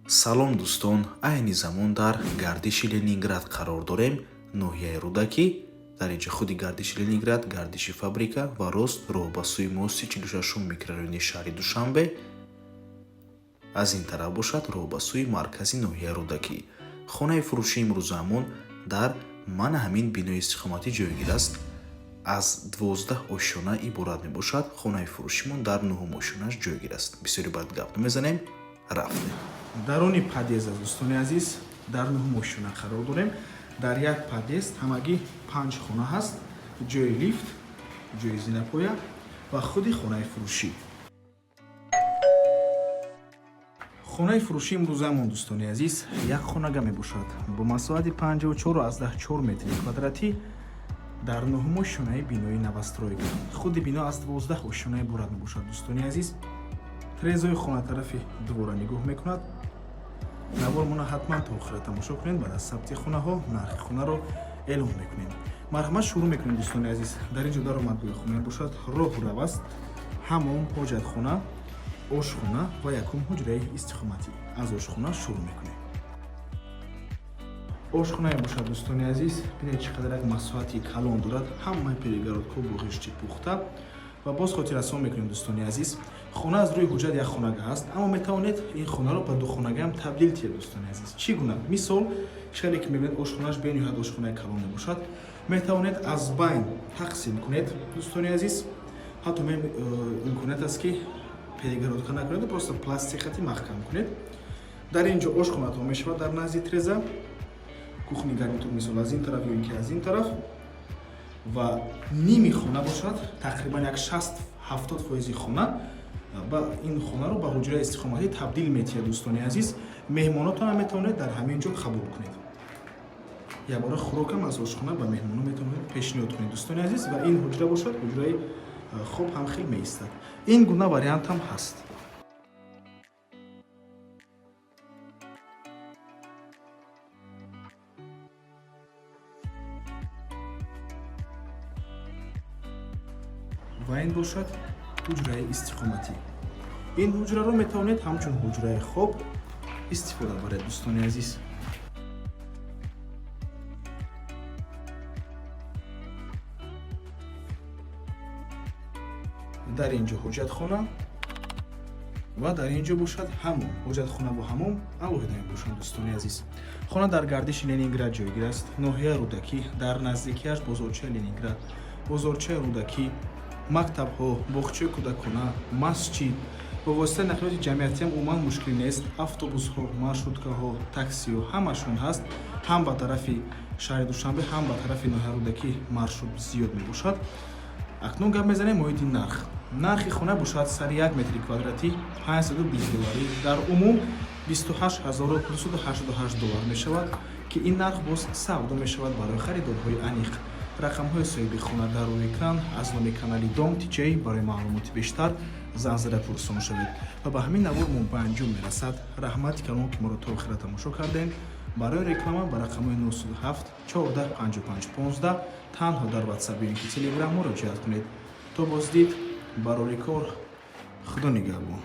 Салом, дӯстон! Айни замон дар гардиши Ленинград қарор дорем, ноҳияи Рӯдакӣ. Дар инҷа худи гардиши Ленинград, гардиши фабрика ва рост роҳ ба сӯи мости 46-ум микрорайони шаҳри Душанбе, аз ин тараф бошад роҳ ба сӯи маркази ноҳияи Рӯдакӣ. Хонаи фурӯшии имрӯзаамон дар мана ҳамин бинои истиқоматӣ ҷойгир аст. Аз 12 ошёна иборат мебошад. Хонаи фурӯшимон дар нуҳум ошёнааш ҷойгир аст. Бисёри баъд гап намезанем, рафтем. Даруни подъезд аст, дӯстони азиз. Дар нуҳум ошёна қарор дорем. Дар як подъезд ҳамагӣ панҷ хона ҳаст: ҷои лифт, ҷои зинапоя ва худи хонаи фурӯшӣ. Хонаи фурӯшӣ имрӯзаамон, дӯстони азиз, як хонага мебошад бо масоҳати 54,4 метри квадратӣ дар нуҳум ошёнаи бинои новостройка. Худи бино аз 12 ошёна иборат мебошад, дӯстони азиз. Трезои хона тарафи двора нигоҳ мекунад. Навормона ҳатман то охира тамошо кунед. Баъд аз сабти хонаҳо нархи хонаро эълон мекунем. Марҳамат, шурӯъ мекунем, дӯстони азиз. Дар ин ҷо даромадгоҳи хона бошад, роҳу рав аст, ҳамом, ҳоҷатхона, ошхона ва якум ҳуҷраи истиқоматӣ. Аз ошхона шурӯъ мекунем. Ошхонае бошад, дӯстони азиз. Бинед, чӣ қадар як масоҳати калон дорад. Ҳамаи перегородка бо ғишти пухта. Ва боз хотиррасон мекунем, дӯстони азиз, хона аз рӯи ҳуҷҷат як хонага аст, аммо метавонед ин хонаро ба духонагаам табдил диҳед, дӯстони азиз. Чӣ гуна? Мисол, шаҳре ки мебинед, ошхонааш бениҳоят ошхонаи калон мебошад. Метавонед аз байн тақсим кунед, дӯстони азиз. Ҳатто имконият аст, ки перегородка накунед, просто пластик хати маҳкам кунед. Дар ин ҷо ошхонатон мешавад дар назди треза, кухни гарнитур, мисол, аз ин тараф ё ин ки аз ин тараф. Ва ними хона бошад, тақрибан як 60-70 фоизи хона ба ин хонаро ба ҳуҷраи истиқоматӣ табдил метиҳад. Дӯстони азиз, меҳмонотонам метавонед дар ҳамин ҷо қабул кунед. Якбора хӯрокам аз ошхона ба меҳмоно метавонед пешниҳод кунед, дӯстони азиз. Ва ин ҳуҷра бошад, ҳуҷраи хоб ҳам хел меистад. Ин гуна вариантам ҳаст. Ва ин бошад ҳуҷраи истиқоматӣ. Ин ҳуҷраро метавонед ҳамчун ҳуҷраи хоб истифода баред, дӯстони азиз. Дар ин ҷо ҳоҷатхона ва дар ин ҷо бошад ҳамом. Ҳоҷатхона бо ҳамом алоҳида мебошанд, дӯстони азиз. Хона дар гардиши Ленинград ҷойгир аст, ноҳияи Рӯдакӣ. Дар наздикиаш бозорчаи Ленинград, бозорчаи Рӯдакӣ, мактабҳо, боғчаи кӯдакона, масҷид. Бо воситаи нақлиёти ҷамъиятиам умуман мушкил нест: автобусҳо, маршруткаҳо, таксиҳо ҳамашон ҳаст. Ҳам ба тарафи шаҳри Душанбе, ҳам ба тарафи ноҳияи Рӯдакӣ маршрут зиёд мебошад. Акнун гап мезанем оиди нарх. Нархи хона бошад сари як метри квадратӣ 520 долларӣ, дар умум 28 288 доллар мешавад, ки ин нарх боз савдо мешавад. Барои харидорҳои аниқ рақамҳои соҳиби хона дар рӯи экран. Аз номи канали Дом Тиҷей барои маълумоти бештар занг зада пурсон шавед. Ва ба ҳамин навор мо ба анҷом мерасад. Раҳмати калон, ки моро то охира тамошо кардем. Барои реклама ба рақамҳои 907 14 55 15 танҳо дар Ватсап ё ин ки Телеграм муроҷиат кунед. То боздид, барори кор, Худо нигаҳбон.